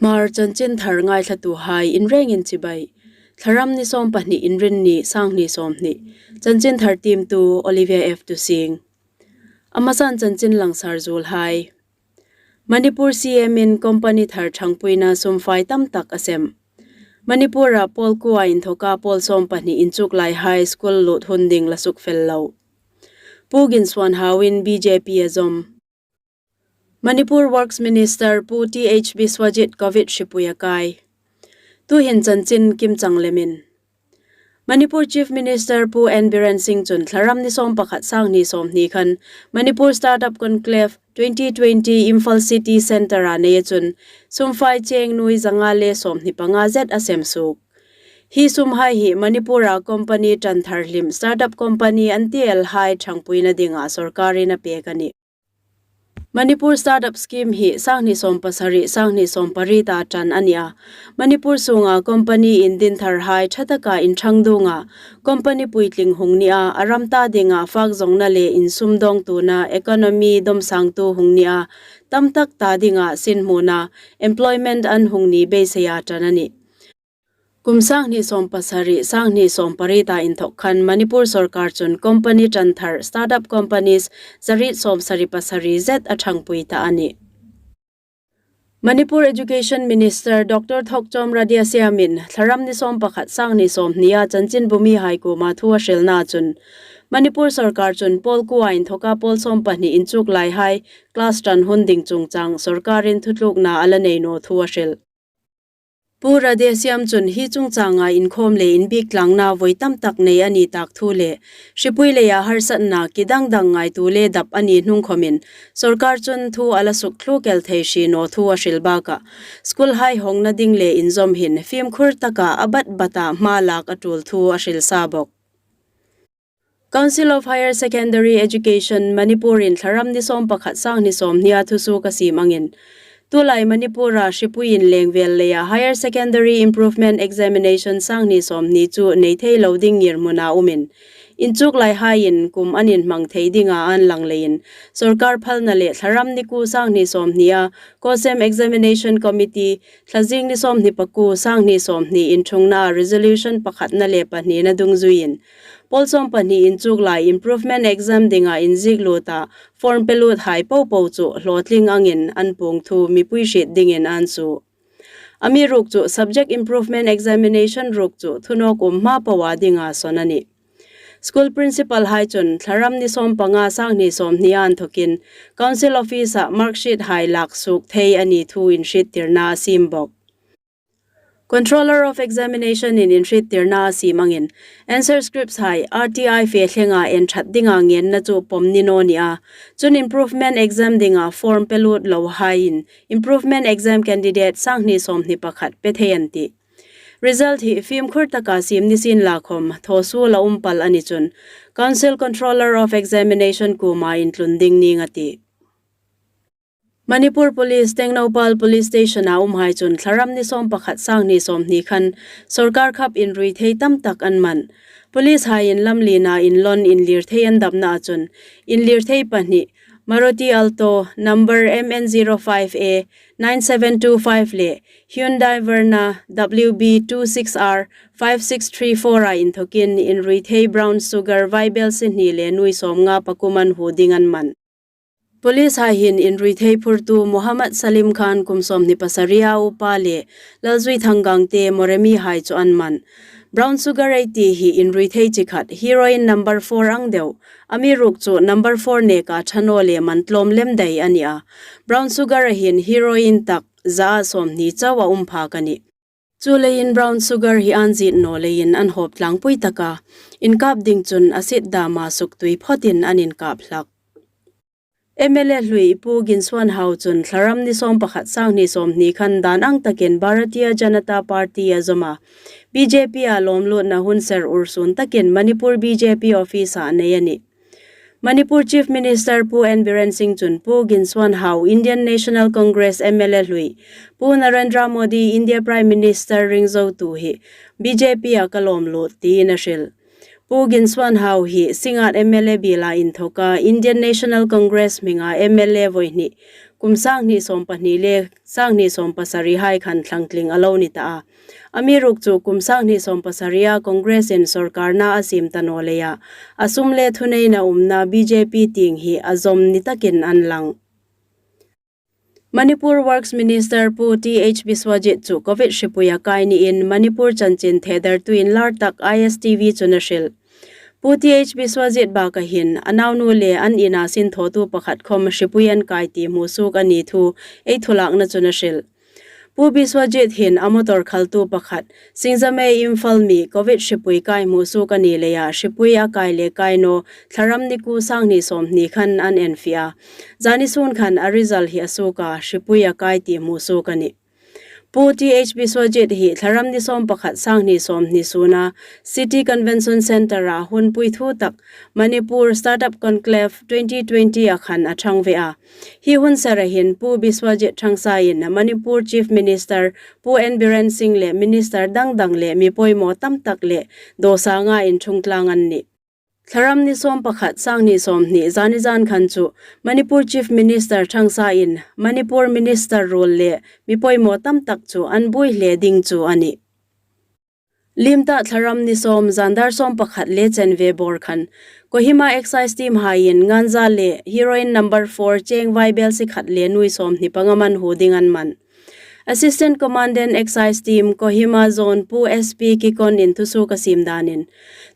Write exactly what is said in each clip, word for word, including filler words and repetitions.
Hmar chanchin thar ngaithlatuhai inrengin chibai. Thlaram ni sawm pahni Inrinni, sanghni sawmhni. Chanchin thar tiemtu Olivia F Tusing. A hmasan chanchin langsar zuolhai. Manipur C M in company thar ṭhangpuina sum fai tam tak a sem. Manipur-a pawl kuo inthoka pawl sawm pahni inchuklaihai school lut hun ding la suk fel lo. Pu Ginsuanhau-in B J P a zawm. Manipur Works Minister Pu T H Biswajit Covid hripui a kai. Tuhin chanchin kimchang lemin. Manipur Chief Minister Pu N Biren Singh chun Thlaram ni sawm pakhat, sanghni sawmhni khan Manipur Startup Conclave twenty twenty Imphal City Centre-a neia chun sum fai cheng nuoi zanga le sawmhni panga zet a sem suok. Hi sumhai hi Manipur-a company ṭan thar hlim, startup company an ti elhai ṭhangpuina dinga sawrkarin a pek a nih. Manipur Startup Scheme hi sanghni sawm pasari, sanghni sawm pariet-a ṭan a ni a. Manipur sunga company indin tharhai ṭha taka inṭhang dunga, company puitling hung nia, a ram ta dinga fak zawngna le insumdawng tuna, economy dawmsangtu hung nia, tam tak ta dinga sinhmuna, employment an hung ni beiseia ṭan a nih. Kum sanghni sawm pasari, sanghni sawm pariet-a inthok khan Manipur sawrkar chun company ṭan thar, startup companies, zariet sawm sari pasari zet a ṭhangpui ta a nih. Manipur Education Minister Doctor Thokchom Radheyashyam-in Thlaram ni sawm pakhat, sanghni sawmhnia chanchinbumihai kuoma thu a hrilna chun, Manipur sawrkar chun pawl kuo inthoka pawl sawm pahni inchuklaihai class ṭan hun ding chungchang sawrkarin thutlukna a la nei naw thu a hril. Pu Radheyashyam chun hi chungchanga inkhawm le inbiektlangna voi tam tak nei a ni tak thu le hripui leia harsatna kidang dang ngaitu le dap a ni hnung khawmin sawrkar chun thu a la suk thluk el thei hri naw thu a hril bakah, school-hai hawngna ding le inzawm hin fimkhur taka a bat bata hma lak a ṭul thu a hril sa bawk. Council of Higher Secondary Education Manipur-in Thlaram ni sawm pakhat, sanghni sawmhnia thusuok a siem angin, tulai Manipur-a hripui inleng vel leia Higher Secondary Improvement Examination sanghni sawmhni chu nei thei lo ding ngirhmuna umin, inchuklaihaiin kum an inhmang thei dinga an lang leiin, sawrkar phalna le Thlaram ni kuo, sanghni sawmhnia CoSEM Examination Committee Thlazing ni sawmhni pakuo, sanghni sawmhni inṭhungna resolution pakhatna le pahnina dungzuiin, pawl sawm pahni inchuklai improvement exam dinga inziek luta form pe luthai popo chu hlawtling angin an puong thu mipui hriet dingin an suo. Amiruokchu subject improvement examination ruok chu thunawk um hma poa dinga sawn a nih. School principal-hai chun Thlaram ni sawm panga, sanghni sawmhnia inthokin Council Office-a marksheet-hai lak suok thei a ni thu inhriettirna a siem bawk. Controller of Examination-in inhriettirna a siem angin, answer scripts-hai R T I fe thlenga en ṭhat dinga ngenna chu pawm ni naw nia, chun improvement exam dinga form pe lut lohaiin improvement exam candidate sanghni sawmhni pakhat pe thei an tih. Result hi fimkhur taka siem ni sien la khawm, thaw suol a um pal a ni chun, Council Controller of Examination kuoma intlun ding ning a tih. Manipur Police Tengnoupal Police Station-a umhai chun Thlaram ni sawm pakhat, sanghni sawmhni khan sawrkar khap inrui thei tam tak an man. Police-haiin lamliena inlawn inlir thei an dapnaa chun, inlir thei pahni, Maruti Alto number M N zero five A nine seven two five le Hyundai Verna W B two six R five six three four-a inthokin inrui thei brown sugar vaibelsie hni le nuoi sawmnga pakuo man hu ding an man. Police-hai hin inrui thei phurtu Muhammad Salim Khan kum sawmhni pasaria upa le Lalzuithang Gangte Moremi-hai chu an man. Brown sugar ei ti hi inrui thei chi khat, heroin number four ang deu, amiruokchu number four neka ṭha naw le man tlawm lem dai a nia. Brown sugar-a hin heroin tak za sawmhni chau a um phak a nih. Chuleiin brown sugar hi an ziet naw leiin an hawp tlangpui taka, inkap ding chun a sit dama suktui phawtin an inkap hlak. M L A hlui Pu Ginsuanhau chun Thlaram ni sawm pakhat, sanghni sawmhni khan dan ang takin Bharatiya Janata Party a zawm a, B J P-a lawmlutna hun ser ursun takin Manipur B J P office-a nei a nih. Manipur Chief Minister Pu N Biren Singh chun Pu Ginsuanhau, Indian National Congress M L A hlui, Pu Narendra Modi, India Prime Minister ring zotu hi B J P-a ka lawmlut tiin a hril. Pu Ginsuanhau hi Singngat M L A biela inthoka Indian National Congress hminga M L A voi hni, kum sanghni sawmpahni le sanghni sawmpasari hai khan thlangtling a lo ni ta a. Amiruokchu kum sanghni sawmpasari-a Congress-in sawrkar na a siem ta naw leia, a sum le thuneina umna B J P tieng hi a zawm ni takin an lang. Manipur Works Minister Pu T H Biswajit chu Covid hripui a kai niin Manipur chanchin thehdartu inlar tak I S T V chun a hril. Pu T H Biswajit baka hin a naunu le an ina sinthawtu pakhat khawm hripui an kai ti hmusuok a ni thu ei thulakna chun a hril. Pu Biswajit hin a motor khaltu pakhat, Singjamei Imphal mi Covid hripui kai hmusuok a ni leia hripui a kai le kai naw, thlaram ni kuo sanghni sawmhni khan an enfiah a. Zani sun khan a result hi a suok a, hripui a kai ti hmusuok a nih. Pu T H Biswajit hi thlaram ni sawmpakhat sanghni sawmhni suna City Convention Centre-a hunpui thu tak Manipur Startup Conclave twenty twenty-a khan a thang ve a. Hi hun sera hin Pu Biswajit thangsain Manipur Chief Minister Pu N Biren Singh le minister dang dang le mi poimaw tam tak le dawsanga inthungtlang an nih. Thlaram ni sawmpakhat sanghni sawmhni zanizan khan chu Manipur Chief Minister thangsain Manipur minister ruol le mi poimaw tam tak chu an buoi hle ding chu a nih. Liem ta thlaram ni sawm zan dar sawmpakhat le chanve bawr khan Kohima Excise Team haiin ganja le heroin number four cheng vaibelsi khat le nuoi sawmhni panga man hu ding an man. Assistant Commandant Excise Team Kohima Zone Pu S P Kikon-in thusuok a siem danin,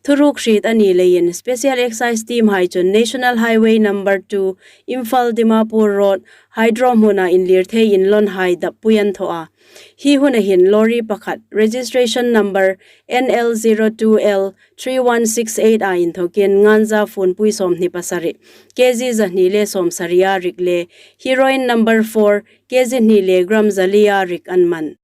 thuruk hriet a ni leiin Special Excise Team hai chun National Highway number two, Imphal Dimapur Road, Hydro hmuna inlir thei inlawn hai dappui an thaw a. Hi huna hin lorry pakhat, registration number N L zero two L three one six eight-a inthokin ganja funpui sawmhni pasari, K G zahni le sawmsari a rik le heroin number four, K G hni le gram zali a rik an man.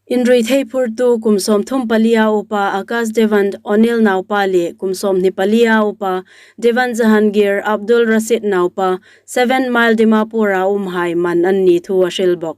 Inrui thei phurtu kum sawmthum pali a upa Akash Devant, Onil naupa le kum sawmhni pali a upa Devant Jahangir, Abdul Rashid naupa, Seven Mile Dimapur-a um hai man an ni thu a hril bawk.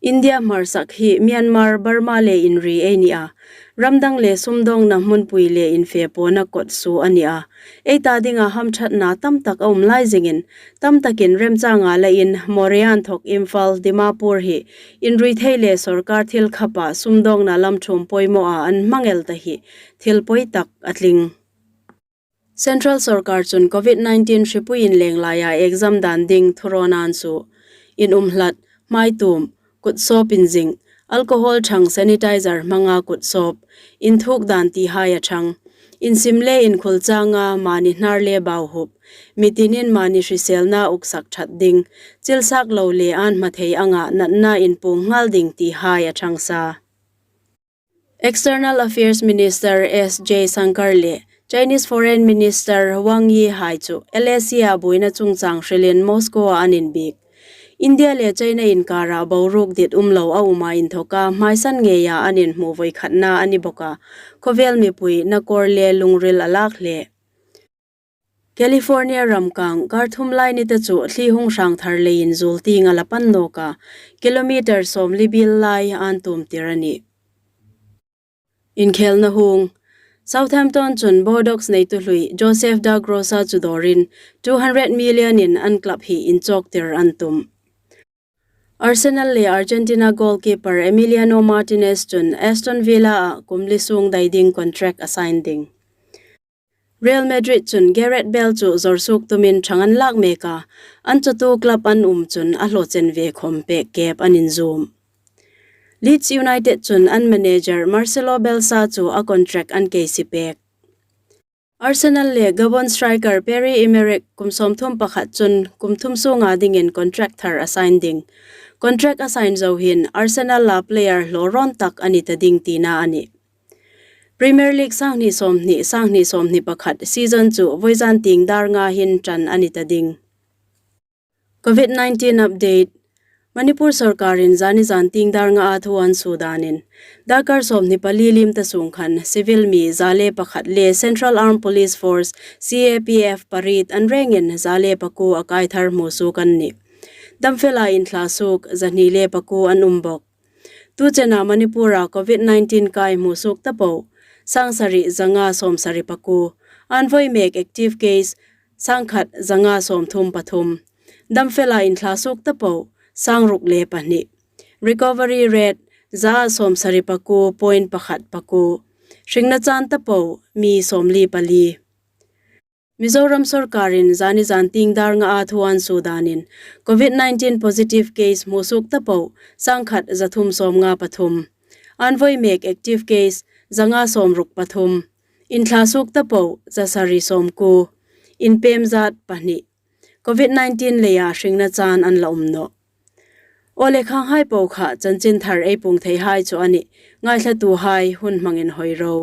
India hmarsak hi Myanmar, Burma le Inri ei ni a, ramdang le sumdawngna hmunpui le infepawna kawtsuo a ni a. Ei ta dinga hamṭhatna tam tak a um lai zingin, tam takin remchanga lain Moirang inthok Imphal, Dimapur hi inrui thei le sawrkar thil khapa sumdawngna lam thum poimawa an hmang el ta hi thil pawi tak a tling. Central sawrkar chun Covid nineteen hripui inleng laia exam dan ding thurawn an suo. Inum hlat, hmai tuom, kut sawp inzing, alcohol thang sanitizer hmanga kut sawp, inthuk dan ti hai a thang. Insim le inkhul changa mani hnar le bau hup, mitinin mani hriselna uksak ṭhat ding, chilsak lo le an hmathei anga natna inpuong nghal ding ti hai a thang sa. External Affairs Minister S Jaishankar le Chinese Foreign Minister Wang Yi hai chu L A C-a buoina chungchang hrilin Moscow-a an inbiek. India le China inkara boruok dit um lo a uma inthoka hmaisan ngeia an inhmu voikhatna a ni bawk a, khawvel mipui nakawr le lungril a lak hle. California ram kang kar thum lai ni ta chu thli hung hrang thar leiin zuol tieng a la pan nawk a, kilometer sawmli biel lai an tuom tir a nih. Inkhelna hung. Southampton chun Bordeaux neitu hlui Joseph da Grosa chu dawrin two hundred million-in an club hi inchawk tir an tum. Arsenal le Argentina goalkeeper Emiliano Martinez chun Aston Villa-a kum li sung dai ding contract a sign ding. Real Madrid chun Gareth Bale chu zawr suok tumin thang an lak mek a, an chawtu club an um chun a hlaw chen ve khawm pek kep an inzum. Leeds United chun an manager Marcelo Bielsa chu a contract an keisi pek. Arsenal le Gabon striker Pierre-Emerick kum sawmthum pakhat chun kum thum sunga dingin contract thar a sign ding. Contract a sign zo hin Arsenal-a player hlaw rawn tak a ni ta ding tina a nih. Premier League sanghni sawmhni, sanghni sawmhni pakhat season chu vawizan tieng dar nga hin ṭan a ni ta ding. Covid nineteen update. Manipur sawrkarin zanizan tieng dar nga-a thu an suo danin, darkar sawmhni pali liem ta sung khan civil mi za le pakhat le Central Armed Police Force, C A P F, pariet an rengin za le pakuo a kai thar hmusuok an nih. Damfela inthla suok zahni le pakuo an um bawk. Tu chena Manipur-a Covid nineteen kai hmusuok ta po, sangsari zanga sawmsari pakuo. An voi mek active case, sangkhat zanga sawmthum pathum. Damfela inthla suok ta po, sangruk le pahni. Recovery rate, za sawmsari pakuo point pakhat pakuo. Hringna chan ta po, mi sawmli pali. Mizoram sawrkarin zani zan tieng dar nga a thu an suo danin, COVID nineteen positive case hmu suok ta po, sangkhat zathum sawmnga pathum. An voi mek active case, zanga sawmruk pathum. Inthla suok ta po, zasari sawmkuo. Inpem zat pahni. COVID nineteen leia hringna chan an la um nawh. Aw le, khanghai po kha chanchin thar ei puong theihai chu a nih. Ngaithlatuhai hun hmangin hoi ro.